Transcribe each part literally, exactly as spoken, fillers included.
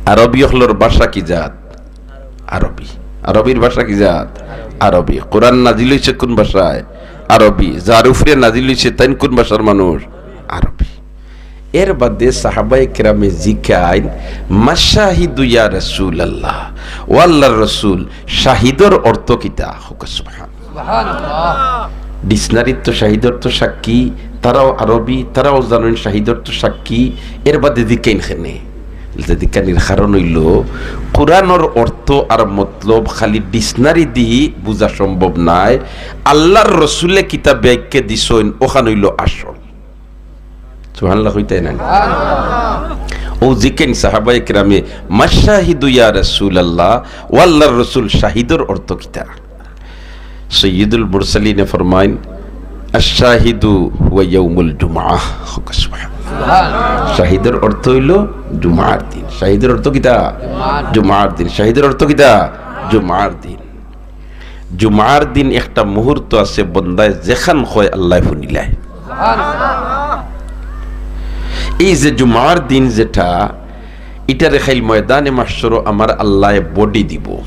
আরবি অকলর ভাষা কি জাত? আরবি। আরবির ভাষা কি জাত? আরবি। কোরআন নাজিল অইছে কুন ভাষায়? আরবি। যার উপরে নাজিল অইছে, তাইন কুন ভাষার মানুষ? আরবি। এর বাদে সাহাবায়ে কেরামে জিকাইন, "মাশাহিদু ইয়া রাসূলুল্লাহ, ও আল্লাহর রসুল, শাহিদর অর্থ কিতা?" হোক সুবহান। ডিকশনারিত তো শাহিদর তো সাক্ষী, তারাও আরবি, তারাও জানইন শাহিদর তো সাক্ষী, এর বাদে জিকাইন কেনে? জিকানির কারণ অইলো, কোরআনর অর্থ আর মতলব খালি ডিকশনারি দি বুঝা সম্ভব নায়। আল্লাহর রসুলে কিতা ব্যাখ্যা দিছইন, অখান অইলো আসল। সুবহানাল্লাহ কইতায় না? ও জিকাইন সাহাবায়ে কেরামে, "মাশাহিদু ইয়া রাসূলুল্লাহ, ও আল্লাহর রসুল, শাহিদর অর্থ কিতা?" সৈয়দুল মুরসালিনে ফরমাইন, "আশ-শাহিদু হুয়া ইয়াউমুল জুমআহ।" হোক সুবহান। শাহিদর অর্থ অইলো জুমার দিন। শাহিদর অর্থ কিতা? জুমার দিন। শাহিদর অর্থ কিতা? জুমার দিন। জুমার দিন একটা মুহূর্ত আছে, বন্দায় যেখান কয় আল্লায় হুনিলায়। এই যে জুমার দিন যেটা, ইটারে কাইল ময়দানে মাহশরো আমার আল্লায় বডি দিবো।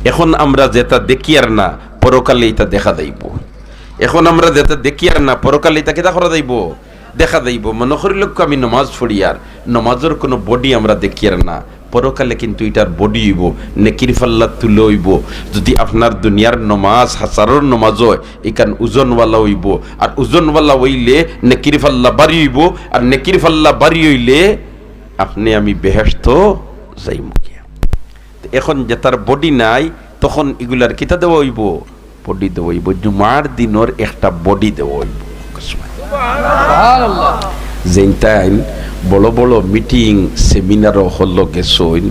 এখন আমরা যেটা দেখিয়ার না, পরকালে ইটা দেখা যাইবো। এখন আমরা যেটা দেখিয়ার না, পরকালে ইটা কিতা করা যাইবো? দেখা যাইবো। মনো করিলউক্কা আমি নমাজ পড়িয়ার, নমাজর কুনু বডি আমরা দেখিয়ার না, পরকালে কিন্তু ইটার বডি অইবো, নেকির পাল্লা তুলা অইবো। যুদি আপনার দুনিয়ার নমাজ হাজারর নমাজ অয়, ইখান ওজনওয়ালা অইবো, আর ওজনওয়ালা অইলে নেকির পাল্লা ভারি অইবো, আর নেকির পাল্লা ভারি অইলে আপনে আমি বেহেশতো যাইমু গিয়া। তে এখন যেটার বডি নাই, তখন ইগুলার কিতা দেওয়া অইবো? বডি দেওয়া অইবো। জুমার দিনর একটা বডি দেওয়া অইবো। যেইনতাইন বড় বড় মিটিং, সেমিনার অকলো গেছইন,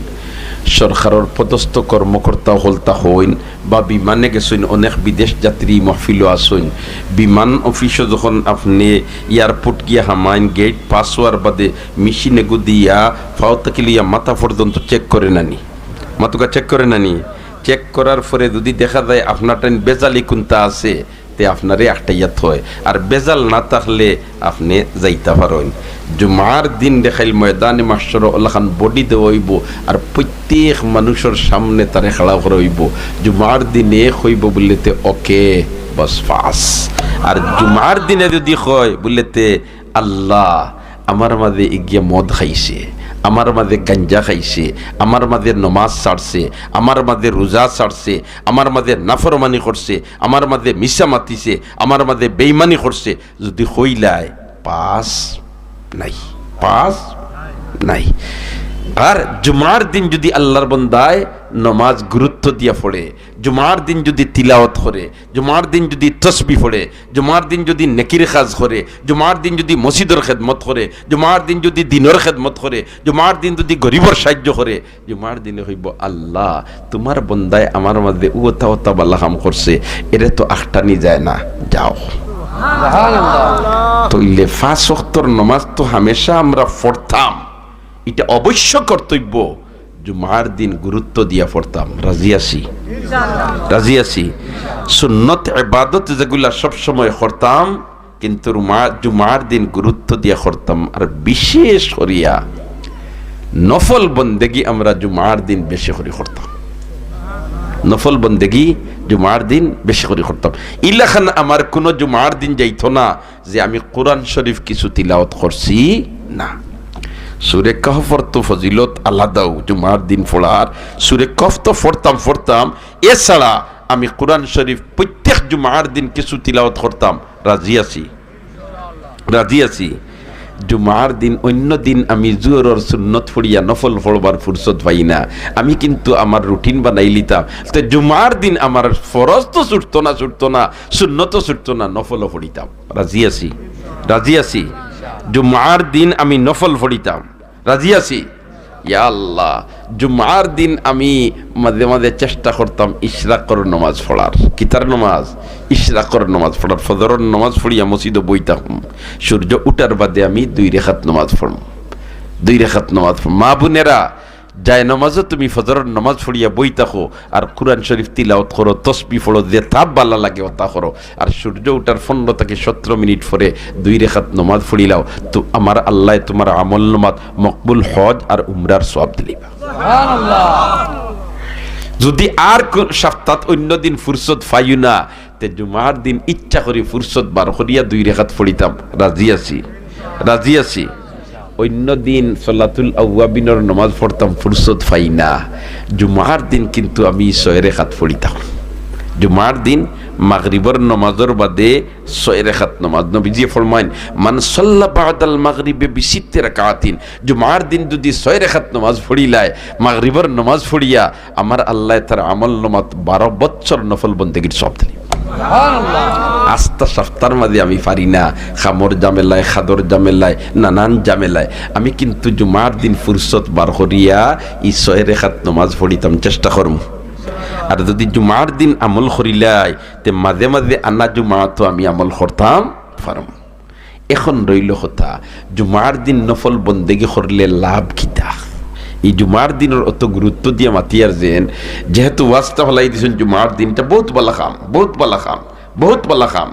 সরকারর পদস্থ কর্মকর্তা অকলতা অইন, বা বিমানে গেছইন, অনেক বিদেশ যাত্রী মহফিলো আছইন। বিমান অফিসো যখন আপনে এয়ারপোর্ট গিয়া হামাইন, গেইট পাস অওয়ার বাদে মেশিন এগু দিয়া পাও থাকি লইয়া মাথা পর্যন্ত চেক করে নানি? মাতুকা চেক করে নানি? চেক করার পরে যুদি দেখা যায় আপনারটাইন বেজালি কুনতা আছে, তে আপনারে আটকাইয়া থয়। আর বেজাল না থাকলে আপনে যাইতা পারইন। জুমার দিন দেখাইল ময়দানে মাহশরো অলাখান বডি দেওয়া অইবো, আর প্রত্যেক মানুষর সামনে তারে খাড়া করা অইবো। জুমার দিনে কইবো বুললে তে, "ওকে, বস পাস।" আর জুমার দিনে যুদি কয় বুললে তে, "আল্লাহ, আমার মাঝে ইগিয়ে মদ খাইছে, আমার মাঝে গাঞ্জা খাইছে, আমার মাঝে নমাজ ছাড়ছে, আমার মাঝে রোজা ছাড়ছে, আমার মাঝে নাফরমানি করছে, আমার মাঝে মিছা মাতিছে, আমার মাঝে বেইমানি করছে," যুদি কইলায়, পাস নাই, পাস নাই। আর জুমার দিন যুদি আল্লাহর বন্দায় নমাজ গুরুত্ব দিয়া পড়ে, জুমার দিন যুদি তিলাওয়াত করে, জুমার দিন যুদি তসবি পড়ে, জুমার দিন যুদি নেকির কাজ করে, জুমার দিন যুদি মসজিদর খেদমত করে, জুমার দিন যুদি দিনর খেদমত করে, জুমার দিন যুদি গরিবর সাহায্য করে, জুমার দিনে কইবো, "আল্লাহ, তুমার বন্দায় আমার মাঝে উতা উতা বালা কাম করছে, এরে তো আটকানি যায় না, যাও।" তইলে পাঁচ ওয়াক্তর নমাজ তো হামেশা আমরা পড়তাম, ইটা অবশ্য কর্তব্য। জুমার দিন গুরুত্ব দিয়া পড়তাম, রাজি আছি? রাজি আছি? সুন্নত ইবাদত যেগুলা সব সময় করতাম, কিন্তু রুমা-, জুমার দিন গুরুত্ব দিয়া করতাম। আর বিশেষ করিয়া নফল বন্দেগি আমরা জুমার দিন বেশি করি করতাম। নফল বন্দেগি জুমার দিন বেশি করি করতাম। ইলাখান আমার কুনু জুমার দিন যাইতো না যে আমি কোরআন শরীফ কিছু তিলাওয়াত করছি না। সূরা কাহফর তো ফজিলত আলাদাও, জুমার দিন পড়ার। সূরা কাহফ তো পড়তাম, পড়তাম। এছাড়া আমি কোরআন শরীফ প্রত্যেক জুমার দিন কিছু তিলাওয়াত করতাম। রাজি আছি? রাজি আছি? জুমার দিন, অন্য দিন আমি জোহরর সুন্নত পড়িয়া নফল পড়বার ফুরসত পাই না। আমি কিন্তু আমার রুটিন বানাইলিতাম, তে জুমার দিন আমার ফরজ তো ছুটতো না, ছুটতো না, সুন্নত তো ছুটতো না, নফলও পড়িতাম। রাজি আছি? রাজি আছি? জুমার দিন আমি নফল পড়িতাম। রাজি আছি? ইয়া আল্লাহ, জুমার দিন আমি মাঝে মাঝে চেষ্টা করতাম ইশরাকর নমাজ পড়ার। কিতার নমাজ? ইশরাকর নমাজ পড়ার। ফজরর নমাজ পড়িয়া মসজিদো বই থাকতাম। সূর্য উঠার বাদে আমি দুই রেখাত নমাজ পড়মু। দুই রেখাত নমাজ পড়মু। মা বোনেরা, যায় নমাজো তুমি ফজরর নমাজ পড়িয়া বই থাকো, আর কুরআন শরীফ তিলাওয়াত করো, তসবি পড়ো, যেতা ভালা লাগে অতা করো। আর সূর্য উঠার পনেরো থাকি সতেরো মিনিট পরে দুই রেখাত নমাজ পড়িলাও, তো আমার আল্লায় তুমার আমল নামাত মকবুল হজ আর উমরার সওয়াব দিলিবা। যদি আর কো-, সপ্তাহত অইন্য দিন ফুরসত পাইও না, তে জুমার দিন ইচ্ছা করি ফুরসত বার করিয়া দুই রেখাত পড়িতাম, রাজি আছি, রাজি আছি। অইন্য দিন সলাতুল আউয়াবিনর নমাজ পড়তাম, ফুরসত পাই না। জুমার দিন কিন্তু আমি ছয় রেখাত পড়িতাম। জুমার দিন মাগরিবর নমাজর বাদে ছয় রেখাত নমাজ। নবীজি ফরমাইন, "মান সাল্লা বাদাল মাগরিবে বিসিত্তি রাকাতিন।" জুমার দিন যদি ছয় রেখাত নমাজ পড়িলায়, মাগরিবর নমাজ পড়িয়া, আমার আল্লায় তার আমল নামাত বারো বছর নফল বন্দেগীর সওয়াব দিলি। আস্তা সপ্তাহর মাঝে আমি পারি না, কামর ঝামেলায়, খাদর ঝামেলায়, নানান ঝামেলায়। আমি কিন্তু জুমার দিন ফুরসত বার করিয়া ই ছয় রেখাত নমাজ পড়িতাম, চেষ্টা করমু। আর যদি জুমার দিন আমল করিলাই, তে মাঝে মাঝে আনা জুমাত আমি আমল করতাম পারমু। এখন রইল কথা, জুমার দিন নফল বন্দেগী করলে লাভ কিতা? ই জুমার দিনর অত গুরুত্ব দিয়া মাতিয়ার যেন, যেহেতু ওয়াজটা ফালাই দিছইন জুমার দিনটা, বহুত ভালা কাম, বহুত ভালা কাম, বহুত ভালা কাম।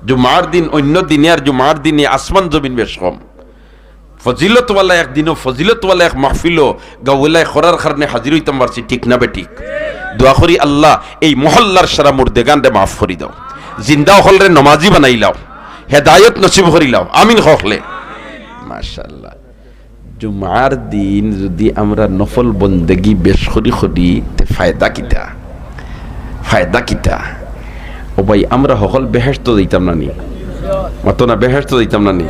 জুমার দিন অইন্য দিনে আর জুমার দিনে আসমান জমিন বেশ কম। ফজিলতওয়ালা এক দিনো, ফজিলতওয়ালা এক মাহফিলো গাওয়ালায় করার কারণে হাজির অইতাম পারছি, ঠিক না বেঠিক? দোয়া করি, আল্লাহ, এই মহল্লার সারা মুর্দেগানরে মাফ করি দাও, জিন্দা অকলরে নমাজি বানাইলাও, হেদায়ত নসিব করিলাও, আমিন কওকলে। মাশাআল্লাহ। জুমার দিন যদি আমরা নফল বন্দেগী বেশ করি করি, তে ফায়দা কিতা? ফায়দা কিতা? ও ভাই, আমরা হকল বেহেশত যাইতাম না নি? মাতো না, বেহেশত যাইতাম না নি?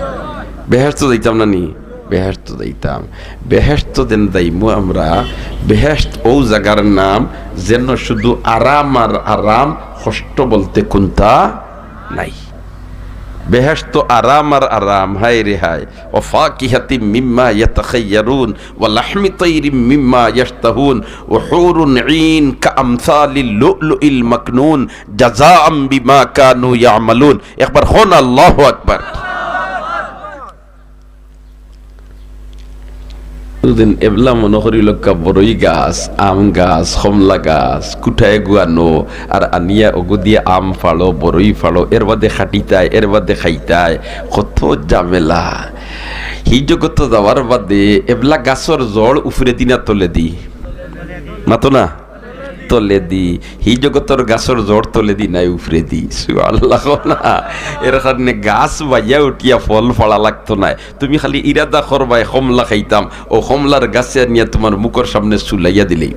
বেহেশত যাইতাম না নি? বেহেশত যাইতাম। বেহেশত যেন যাইমু আমরা, বেহেশত অউ জাগার নাম, যেন শুধু আরাম আর আরাম, কষ্ট বলতে কুন্তা নাই। বেহেশত আরাম আর আরাম, হায় রে হায়। ওয়া ফাকিহাতিম মিম্মা ইয়াতাখায়্যারুন, ওয়া লাহমি তাইরিম মিম্মা ইয়াশতাহুন, ওয়া হুরুন ঈন কাআমসালিল লুলুইল মাকনুন, জাযাআম বিমা কানু ইয়ামালুন। একবার কউন আল্লাহু আকবার। দুদিন এবলা মনো করিলাউক্কা বড়ই গাছ, আম গাছ, কমলা গাছ, কুঠায় গুয়ানো, আর আনিয়া অগুদিয়া আম ফাড়ো, বড়ই ফাড়ো, এর বাদে কাটিতায়, এর বাদে খাইতায়, কত ঝামেলা। হি জগতো যাওয়ার বাদে এবলা গাছর জড় উফরেদি না তলেদি? মাতো না? তলেদি। হি জগতর গাছর জড় তলেদি নায়, উফরেদি। সুবহানাল্লাহ কও না। এর কারণে গাছ বাইয়া উঠিয়া ফল ফাড়া লাগতো নায়। তুমি খালি ইরাদা করবায় কমলা খাইতাম, অউ কমলার গাছে আনিয়া তুমার মুখর সামনে ঝুলাইয়া দিলেই।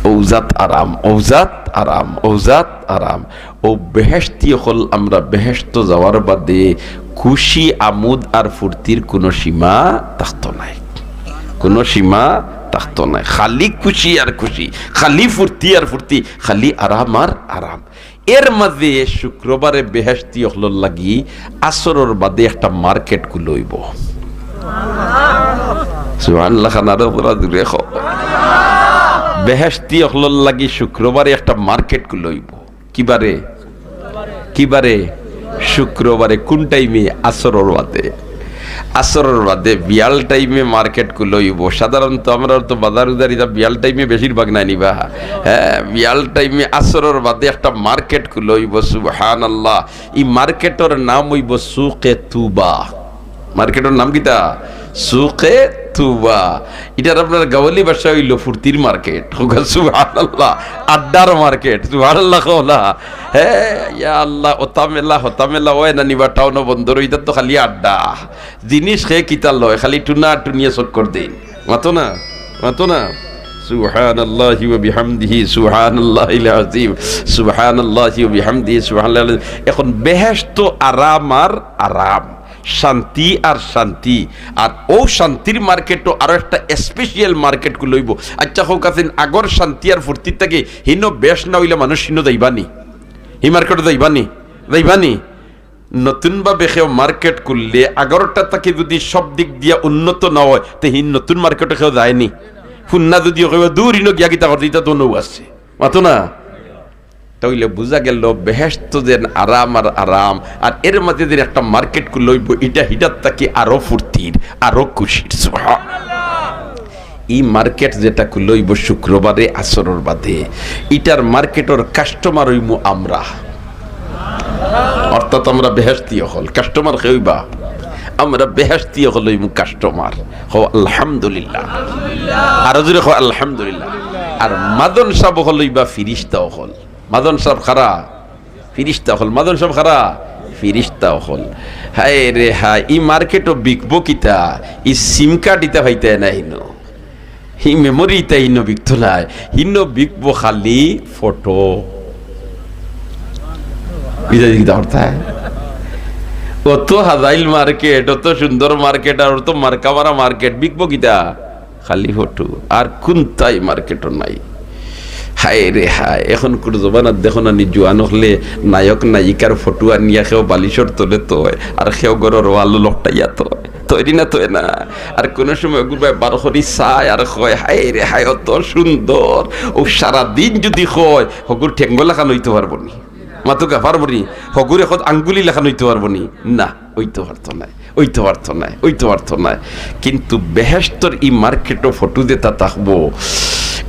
অউ জাত আরাম, অউ জাত আরাম, অউ জাত আরাম। অউ বেহেশতি অকল আমরা বেহেশতো যাওয়ার বাদে খুশি, আমোদ আর ফুর্তির কুনু সীমা থাকতো নায়, কুনু সীমা থাকতো নায়। খালি খুশি আর খুশি, খালি ফুর্তি আর ফুর্তি, খালি আরাম আর আরাম। এর মাঝে শুক্রবারে বেহেশতি অকলর লাগি আসরর বাদে একটা মার্কেট খুলা অইবো। সুবহানাল্লাহ, খানার উপরে জুড়ে কও। বেহেশতি অকলর লাগি শুক্রবারে একটা মার্কেট খুলা অইবো। কিবারে? কিবারে? শুক্রবারে। কুন টাইমে? আসরর বাদে। আসরর বাদে বিয়াল টাইমে মার্কেট খুলা অইবো। সাধারণত আমরার তো বাজার উজার ইতা বিয়াল টাইমে বেশিরভাগ নায় নি বা। হ্যাঁ, বিয়াল টাইমে আসরর বাদে একটা মার্কেট খুলা অইবো। সুবহানাল্লাহ। ই মার্কেটর নাম অইবো সুকে তুবা। মার্কেটর নাম কিতা? সুকে তুবা। ইটার আপনার গাওয়ালি ভাষা অইলো ফুর্তির মার্কেট। কউক্কা সুবহানাল্লাহ। আড্ডার মার্কেট। সুবহানাল্লাহ কও না। হে, ইয়া আল্লাহ, অতা মেলা, হতা মেলা অয় না নি বা টাউনো বন্দরো, ইতা তো খালি আড্ডা। জিনিস কে কিতা লয়, খালি টুনা টুনিয়ে চক্কর দেইন। মাতো না, মাতো না। সুবহানাল্লাহি ওয়া বিহামদিহি, সুবহানাল্লাহিল আযীম, সুবহানাল্লাহি ওয়া বিহামদিহি, সুবহানাল্লাহিল আযীম। এখন বেহেশতো আরাম আর আরাম, শান্তি আর শান্তি। আর অউ শান্তির মার্কেটো আরো একটা special মার্কেট খুলা অইবো। আচ্ছা, কউক্কা চাইন, আগর শান্তি আর ফুর্তির থাকি হিনো বেশ না অইলে মানুষ হিনো যাইবা নি? হি মার্কেটো যাইবা নি? যাইবা নি? নতুন ভাবে কেউ মার্কেট খুললে আগরটা থাকি যদি সব দিক দিয়া উন্নত না অয়, তে হি নতুন মার্কেটো কেউ যায় নি? হুন্না যুদি কইবা, "দূর, হিনো গিয়া কিতা করতে, ইতা তো নউ আছে।" মাতো না? তাইলে বুঝা গেল বেহেশত যেন আরাম আর আরাম, আর এর মাঝে যেন একটা মার্কেট খুলইবো, ইটা হিটার থাকি আরো ফুর্তির, আরো খুশির। সুবহানাল্লাহ। ই মার্কেট যেটা খুলইবো শুক্রবারে আসরর বাদে, ইটার মার্কেটর কাস্টমার অইমু আমরা, অর্থাৎ আমরা বেহেশতি অকল। কাস্টমার কে অইবা? আমরা বেহেশতি অকল অইমু কাস্টমার। কও আলহামদুলিল্লাহ। আরো জোরে কও আলহামদুলিল্লাহ। আর মাজন সাব অকল অইবা ফিরিস্তা অকল। মাজন সাব কারা? ফিরিস্তা অকল। মাজন সাব কারা? ফিরিস্তা অকল। হায় রে হায়, ই মার্কেটো বিকবো কিতা? ই সিম কার্ড ইতা পাইতায় না হিনো, ই মেমোরি ইতা হিনো বিকতো নায়, হিনো বিকবো খালি ফটো। বুঝা গেছে কিতা অর্থ? অত হাজাইল মার্কেট, অত সুন্দর মার্কেট, আর অত মার্কা মারা মার্কেট, বিকবো কিতা? খালি ফটো, আর কুন্তাই মার্কেটো নাই। হায় রে হায়, এখনকুর জমানাত দেখো না নি, জুয়ান অকলে নায়ক নায়িকার ফটো আনিয়া কেউ বালিশর তলে থয়, আর কেউ ঘরর ওয়ালো লটকাইয়া থয়, থয়নি না? থয় না? আর কুনু সময় অগুরে বার করি চায় আর কয়, "হায় রে হায়, অত সুন্দর।" অউ সারাদিন যুদি কয়, হগুর ঠেঙ্গো লাখান অইতো পারবো নি? মাতুক্কা, পারবো নি? হগুর একত আঙ্গুলি লাখান অইতো পারবো নি? না, অইতো পারতো নায়, অইতো পারতো নায়, অইতো পারতো নায়। কিন্তু বেহেশতর ই মার্কেটো ফটো যেতা থাকবো,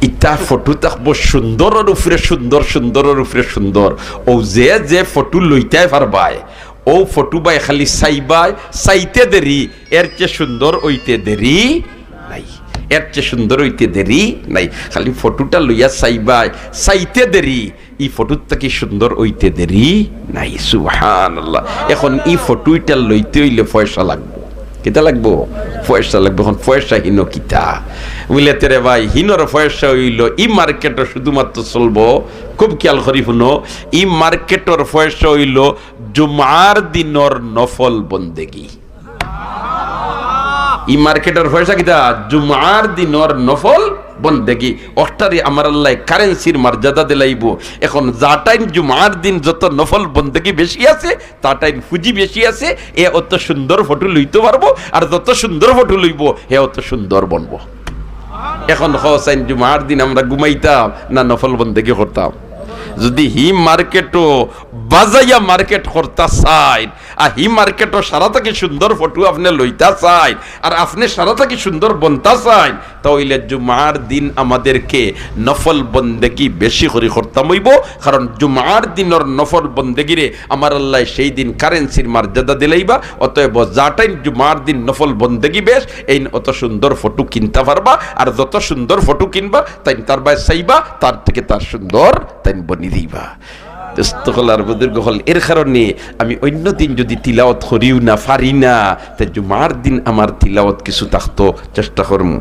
ইতা ফটো থাকবো সুন্দরর উপরে সুন্দর, সুন্দরর উপরে সুন্দর। অউ যে যে ফটো লইতায় পারবায়, অউ ফটো বায় খালি চাইবায়, চাইতে দেরি, এর চেয়ে সুন্দর অইতে দেরি নাই, এর চেয়ে সুন্দর অইতে দেরি নাই। খালি ফটোটা লইয়া চাইবায়, চাইতে দেরি, ই ফটোর থাকি সুন্দর অইতে দেরি নাই। সুবহানাল্লাহ। এখন ই ফটো ইটা লইতে অইলে পয়সা লাগবো। কিতা লাগবো? পয়সা লাগবো। এখন পয়সা হিনো কিতা? বুলে, "তে রে ভাই, হিনোর পয়সা অইলো, ই মার্কেটো শুধুমাত্র চলবো।" খুব খেয়াল করি হুনো, ই মার্কেটর পয়সা অইলো জুমার দিনর নফল বন্দেগি। ই মার্কেটর পয়সা কিতা? জুমার দিনর নফল বন্দেগি। অটারে আমার আল্লায় কারেন্সির মর্যাদা দিলাইবো। এখন যাটাইন জুমার দিন যত নফল বন্দেগি বেশি আছে, তাটাইন ফুজি বেশি আছে, এ অত সুন্দর ফটো লইতো পারবো, আর যত সুন্দর ফটো লইবো, হে অত সুন্দর বনবো। এখন কও চাইন, জুমার দিন আমরা ঘুমাইতাম না নফল বন্দেগি করতাম? যুদি হি মার্কেটো বাজাইয়া মার্কেট করতা চাইন, আর হি মার্কেটো সারা থাকি সুন্দর ফটো আপনে লইতা চাইন, আর আপনে সারা থাকি সুন্দর বনতা চাইন, তাইলে জুমার দিন আমাদেরকে নফল বন্দেগি বেশি করি করতাম অইবো, কারণ জুমার দিনর নফল বন্দেগিরে আমার আল্লায় সেই দিন কারেন্সির মর্যাদা দিলাইবা। অতএব যাটাইন জুমার দিন নফল বন্দেগি বেশ, এইন অত সুন্দর ফটো কিনতা পারবা, আর যত সুন্দর ফটো কিনবা, তাইন তার বায় চাইবা, তার থাকি তার সুন্দর তাইন বনি দিবা। দোস্ত অকল আর বুজুর্গ অকল, এর কারণে আমি অইন্য দিন যুদি তিলাওত করিও না, পারি না, তে জুমার দিন আমার তিলাওত কিছু থাকতো, চেষ্টা করমু।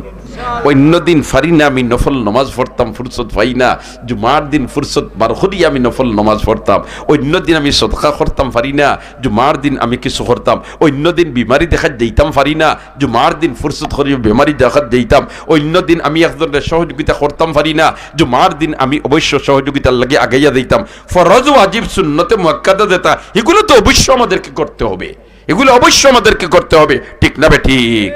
অইন্য দিন পারি না, আমি নফল নমাজ পড়তাম, ফুরসত পাই না, জুমার দিন ফুরসত বার করি আমি নফল নমাজ পড়তাম। অইন্য দিন আমি সদকা করতাম, পারি না, জুমার দিন আমি কিছু করতাম। অইন্য দিন বিমারি দেখাত যাইতাম, পারি না, জুমার দিন ফুরসত করি বিমারি দেখাত যাইতাম। অইন্য দিন আমি একজনরে সহযোগিতা করতাম, পারি না, জুমার দিন আমি অবশ্য সহযোগিতার লাগি আগাইয়া যাইতাম। ফরজ, ওয়াজিব, সুন্নতে মুআক্কাদা যেতা, এগুলো তো অবশ্য আমাদেরকে করতে হবে, এগুলো অবশ্য আমাদেরকে করতে হবে, ঠিক না বেঠিক?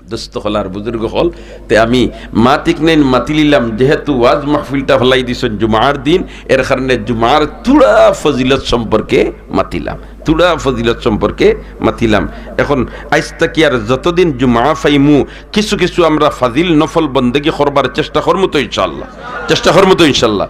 দোস্ত অকল আর বুজুর্গ অকল, তে আমি মাতিক নাইন মাতিলিলাম, যেহেতু ওয়াজ মাহফিলটা ফালাই দিছইন জুমার দিন, এর কারণে জুমার থুড়া ফজিলত সম্পর্কে মাতিলাম, থুড়া ফজিলত সম্পর্কে মাতিলাম। এখন আইজ থাকি আর যতদিন জুমা পাইমু, কিছু কিছু আমরা ফাজিল নফল বন্দেগি করবার চেষ্টা করমু তো ইনশাআল্লাহ, চেষ্টা করমু তো ইনশাআল্লাহ।